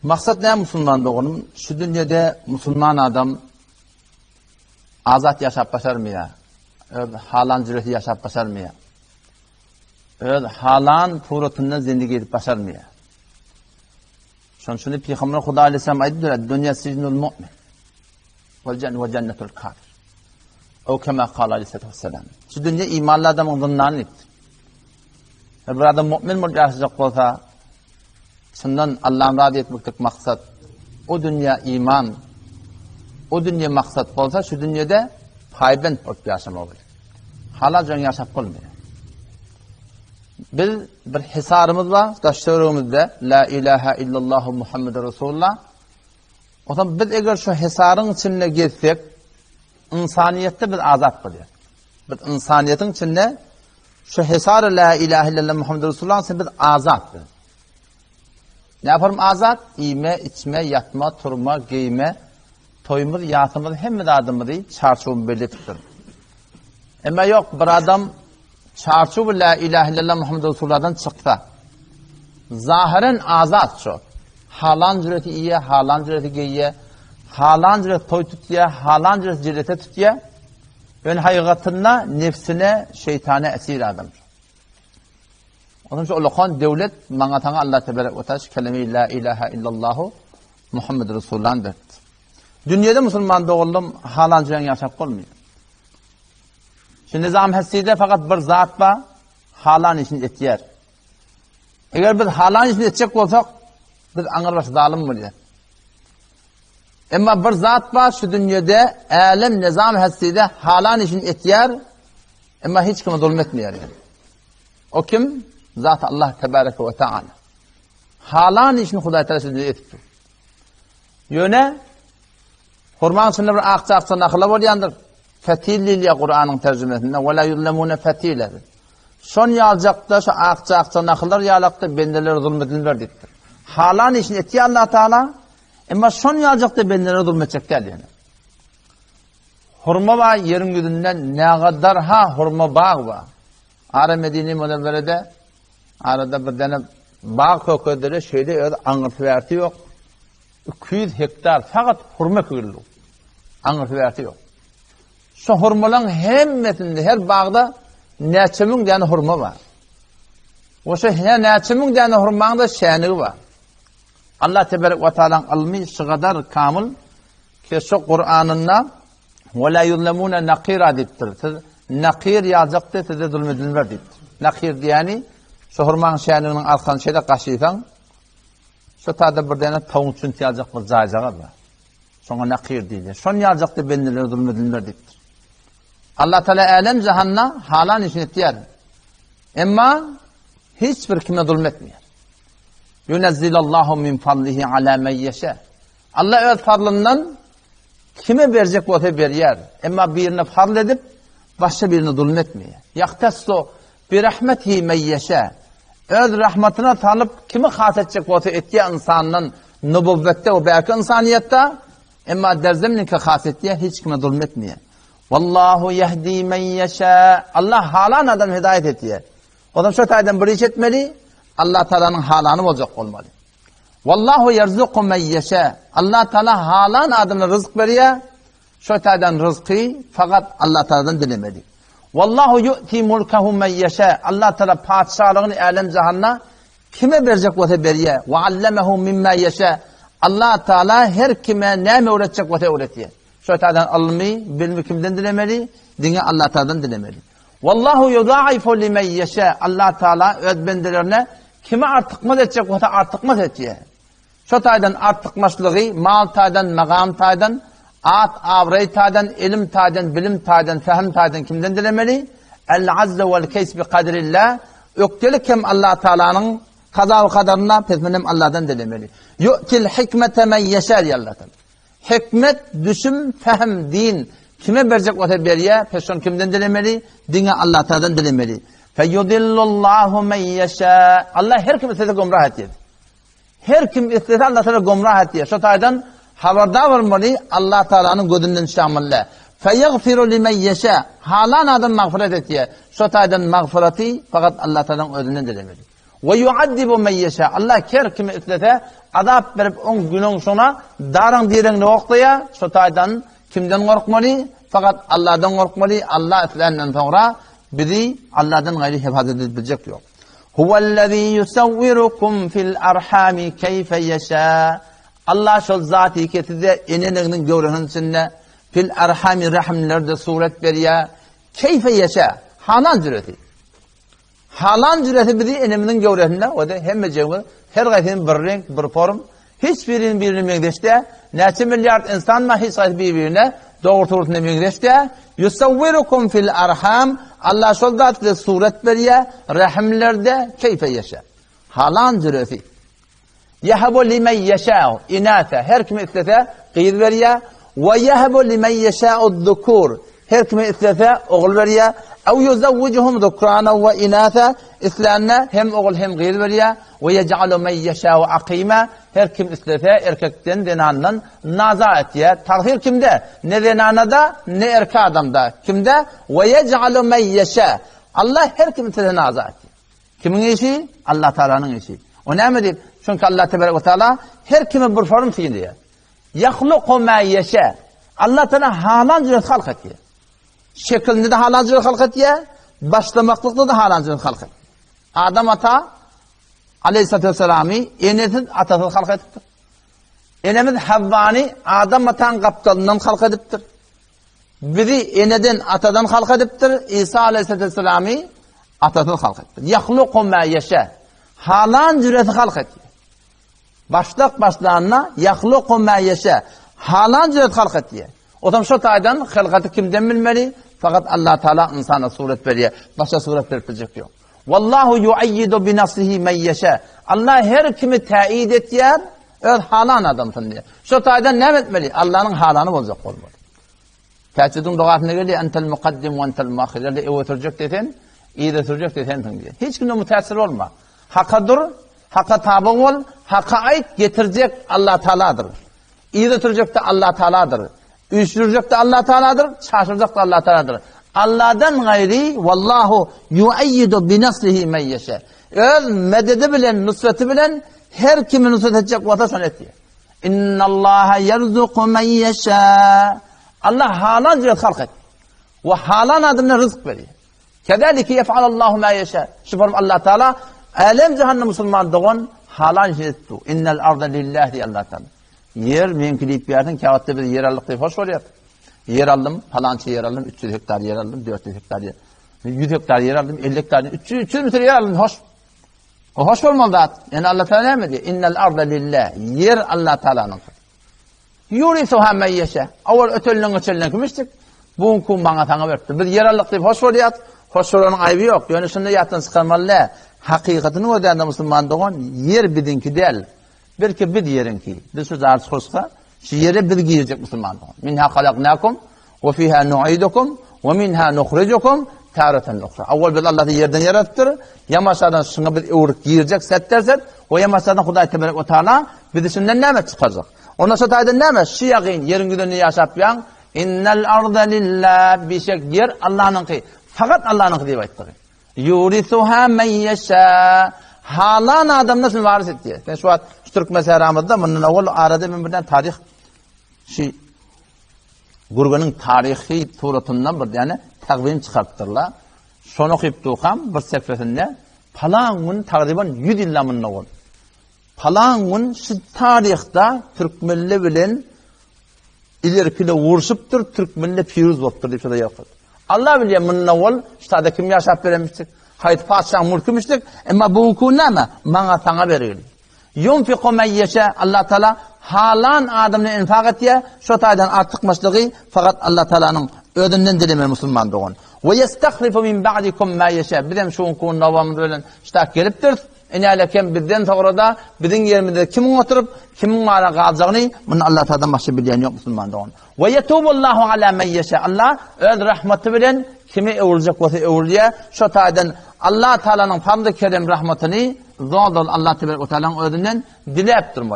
Maksat näme musulman doganym? Şu dünýede musulman adam azat ýaşap başarmaýar. Öz halan jüresi ýaşap başarmaýar. Öz halan suratynda zindigi edip başarmaýar. Şonuň üçin Pygamber Huda aleyhisselam aýdypdyr, "Dünýä sijnul mu'min we jen we jennetul kafir." O kema kala aleyhissalatu vesselam. Şu dünýä imanly adamyň zyndany diýipdir. Bir adam mu'min bolup ýaşajak bolsa, şundan Allah'ın razy etmeklik maksat, o dünýä iman, o dünýä maksat bolsa, şu dünýede paýbent bolup ýaşamaly bolýar. Halal jan ýaşap bolmaýar. Biz bir hisarymyz bar, daş töweregimizde La ilaha illallah Muhammed Resulullah. O zaman biz eger şu hisaryň içinde gezsek, insaniyetde biz azat bolýar. Biz insaniýetiň içinde şu hesar la ilahe illallah Muhammed Resulullah içinde biz azat biz. Ne yaparım azat? İyme, içme, yatma, turma, giyme, toýumyz, ýasymyz, hemme zadymyzy çarçuwyny belli etipdir. Emma yok bir adam çarçuwy la ilahe illallah Muhammed Resulullah'dan çyksa, zahiren azat şu. Halan jüreti iýe, halan jüreti geýe, halan jüreti toý tutýa, halan jüreti jelete tutýa. Ýöne hakykatynda nefsine, şeýtana esir adam. Onuň üçin ulakan döwlet maňa saňa Allah tebarek we taala kelime la ilaha illallahu Muhammed Resulullah berdi. Dünýede musulman doguldym, halan jüren ýaşap bolmaýar. Şu nizam hesside fakat bir zat bar, halan işini etýär. Eger biz halan işini etjek bolsak, biz aňyrbaş zalym bolýar. Emma bir zat bar şu dünýede älem nizam hesside halan işini etýär, emma hiç kime zulm etmeýär. Yani. O kim? Zat Allah tebareke ve taala. Halan işini Hudaý Teala şu dünýede etipdir. Ýöne Hurmaň içinde bir akja-akja nahyla bolýandyr. Fetil diýilýär Kuranyň terjimesinde. Ve la yuzlemune fetile. Şon ýaljakda şu akja-akja nahylar ýalakda bendelere zulm edilmer diýipdir. Halan işini etýär Allah Taala, emma şon ýaljakda bendelere zulm etjek däl ýöne. Hurma bar ýeriň ýüzünde nägadar ha hurma bag bar. Ara Medine Münevverede arada bir däne bag kökedile şeýle öz aňyrsy bärsi ýok. 200 hektar fakat hurma ekildi. Aňyrsy bärsi ýok. Şu hurmalaryň hemmesinde her bagda näçe müň däne hurma bar. We şu her näçe müň däne hurmaň da şänigi bar. Allah tebarek we taalaň ylmy şu gadar kamyl ki şu Kur'anynda we la yuzlamuna naqira diýipdir. Siz nakir ýazjakdy, size zulm edilmez diýipdir. Nakir diýeni şu hurmaň şäniginiň arkasyny şeýle gaşysaň, şu tada bir däne tawuň çünti ýaljak bir jaýjagaz bar. Şoňa nakir diýilýär. Şon ýaljakda bendelere zulm edilmez diýipdir. Allah Teala älem jahanda halan işini etýär. Emma hiç bir kime zulm etmeýär. Yunezzilallahu min fadlihi ala men yeşe. Allah öz fadlyndan kime berjek bolsa berýär. Emma birine fadl edip, başga birine zulm etmeýär. Yahtassu bi rahmetihi men yeşe. Öz rahmatyna salyp kimi has etjek bolsa etýär insandan nubuvvetde we belki insaniýetde, emma derzemninki has etýär, hiç kime zulm etmeýär. Wallahu yehdi men yeşe. Allah halan adam hidaýet etýär. Olam şo taýdan bir iş etmeli, Allah Taalanyň halany boljak bolmaly. Wallahu yerzuku men yeşe. Allah Taala halan adamlara rızk berýär. Şo taýdan rızky fakat Allah Taala'dan dilemeli. Wallahu yu'ti mulkahu men yeşe. Allah Taala patyşalygyny älem jahanda kime berjek bolsa berýär. Wa allamahu mimma yeşe. Allah Taala her kime näme öwretjek bolsa öwretýär. Şo taýdan ylmy, bilimi kimden dilemeli? Diňe Allah Taala'dan dilemeli. Wallahu yudaifu limen yeşe. Allah Taala öz bendelerine kime artykmaz etjek bolsa artykmaz etýär. Şo taýdan artykmaçlygy mal taýdan, magam taýdan, at-abraý taýdan, ilim taýdan, bilim taýdan, fähim taýdan kimden dilemeli? El-azze wel-keýs bi kadrillah. Ökdelik hem Allah Taalanyň kaza we kadarynda, pesmeni hem Allahdan dilemeli. Yu'til hikmete men yeşâ diýýär Allah Taala. Hikmet, düşüm, fähim, din kime berjek bolsa berýär, pes şony kimden dilemeli? Diňe Allah Taala'dan dilemeli. Feyudillullahu men yeşâ. Allah her kimi islese gümrah etýär. Her kim islese Allah Taala gomrah etýär. Şo taýdan habardar bolmaly, Allah Taalanyň gözünden şamylly. Feýagfiru limen ýeşe. Halan adam magfyrat etýär. Şo taýdan magfyraty fakat Allah Taalanyň özünden dilemeli. We yuaddibu men ýeşe. Allah her kimi islese. Azap berip oň günüň şoňa daryň direňini oklaýa, şo taýdan kimden gorkmaly? Fakat Allahdan gorkmaly, Allah isländen soňra bizi Allahdan gaýry hefazat edip biljek ýok. Huwellezî yusawwirukum fil arhami keýfe ýeşâ. Allah şol zaty ki size eneliginiň göwresiniň içinde fil arhami rahimlerde surat berýär. Keýfe ýeşâ. Halan jüreti. Halan jüresi bizi enemiziň göwresinde o-da hemmejigimiz her gaýsyny bir reňk, bir form, hiç biriniň birine meňzeş däl. Näçe milliard ynsan bar, hiç gaýsy bir-birine dogry-dogrusyna meňzeş däl. Ýusawwirukum fil arham, Allah şol zat size surat berýär, rahimlerde, keýfe ýeşe. Halan jüresi. Ýehebu limen ýeşâ'u inâse, her kime islese gyz berýär, we ýehebu limen ýeşâ'u zukur, her kime islese ogul berýär, ew ýuzewwijuhum zukrana we inâse, islänine hem ogul hem gyz berýär, we ýej'alu men ýeşâ'u akîmâ, her kim islese erkekden zenandan naza etýär. Tagsyr kimde? Ne zenanada, ne erkek adamda. Kimde? We ýej'alu men ýeşâ. Allah her kim islese naza etýär. Kimiň işi? Allah Taalanyň işi. O näme diýip? Çünki Allah tebarek we taala her kime bir form synlaýar. Ýahluku ma ýeşe. Allah Taala halan jüre halk etýär. Şekilini de halan jüre halk etýär, başlamaklykda da halan jüre halk etýär. Adam ata Aleyhissalatu vesselamy enesiz, atasyz halk edipdir. Enemiz Havvany Adam ataň gapdalyndan halk edipdir. Bizi eneden, atadan halk edipdir. İsa aleyhissalamy atasyz halk edipdir. Ýahluku ma ýeşe. Halan jüresi halk etdi. Başlak başlanda ýahluku ma ýeşe. Halan jüresi halk etdi. Otam şo taýdan hylgaty kimden bilmeli? Fakat Allah Taala insana surat berýär. Başga surat berip biljek ýok. Wallahu yuayyidu bi nasrihi men ýeşe. Allah her kimi täýid etýär. Öz halan adamsyn diýýär. Şo taýdan näme etmeli? Allanyň halany boljak bolmaly. Täçjediň dogasynda gelýär, Entel mukaddim we entel muahhir. Ýa-da öňe sürjek desen, yza sürjek desensiň diýýär. Hiç kimden mütässir bolma. Haka dur, haka taby bol, haka aýt, getirjek Allah Taaladyr. Yza sürjek de Allah Taaladyr. Üýşürjek de Allah Taaladyr, çaşyrjak da Allah Taaladyr. Allahdan gaýry wallahu yuayyidu bi nasrihi men yeşe. Öz mededi bilen, nusreti bilen Her kimi nusrat etjek bolsa şony etýär. Innallaha yerzuku men yeşa. Allah halan jüret halk et. We halan adamlara rızk berýär. Kedalike yef'alallahu ma yeşa. Şu form Allah Taala alem jahanda musulman dogan halan işini etdi. Innel arda lillah diýär Allah Taala. Ýer meňki diýip ýersiň, käwagtda biz ýer aldyk diýip hoş bolýar. Ýer aldym, palança ýer aldym, 300 hektar ýer aldym, 400 hektar ýer. 100 hektar ýer aldym, 50 hektar, 300 300 metr ýer aldym, hoş. O hoş bolmaly zat. Ýöne Allah Taala näme diýýär? Innel arda lillah. Ýer Allah Taalanyňky. Yurisuha men ýeşe. Awal ötelinden geçelinden kim içdik? Bu gün maňa saňa beripdir. Biz ýer aldyk diýip hoş bolýar. Hoş bolanyň aýby ýok. Ýöne şunda ýatdan çykarmaly däl. Hakykatyny gözlände musulman dogan ýer biziňki däl. Belki biz ýeriňki. Biz şu zat hoşsa, şu ýere biz girjek musulman dogan. Minha halaknakum we fiha nu'idukum we minha nukhrijukum taratan ukhra. Awal biz Allah'y ýerden ýaratypdyr. Ýamaşadan şuňa biz öwrüp girjek setderset we ýamaşadan Hudaý tebarek we taala bizi şundan näme çykarjak? Onda şu taýdan näme? Şu ýagyn ýeriň ýüzünde ýaşap ýaň. Innal arda lillah bişek ýer Allah'nyňky. Fakat Allah'nyňky diýip aýtdy. Yurisuha men ýeşa. Halan adamlar şuny waris etdi. Sen şu wagt şu türkmen sähramyzda mundan owal arada men birden taryh şu Gürgeniň taryhy suratyndan bir däne tagzym çykarypdyrlar. Şony okyp durkam bir sefesinde palan gün tagryban 100 ýyl mundan owal. Palan gün şu taryhda türkmenler bilen ilerkile urşupdyr, türkmenler piruz bolupdyr diýip şurada ýazypdyr. Allah bilýär mundan owal şu kim ýaşap berenmişdik, haýsy patyşaň mülkümişdik, emma bu gün näme? Maňa saňa bergili. Ýunfiku men ýeşe, Allah Taala halan adamyna infak etýär, şo taýdan artykmaçlygy fakat Allah Taalanyň özünden dilemeli musulman dogan. We ýestahlifu min ba'dikum ma ýeşe. Bizem şu günki nowamyz bilen ştak gelipdiris. Inälekem bizden soňra-da biziň ýerimizde kimiň oturyp, kimiň mala galjagyny muny Allah Taaladan başga bilýän ýok musulman dogan. We ýetubullahu ala men ýeşe. Allah öz rahmaty bilen kimi öwürjek bolsa öwürýär. Şo taýdan Allah Taalanyň fazly kerem rahmatyny zol-zol Allah tebarek we taalanyň özünden diläp durmaly.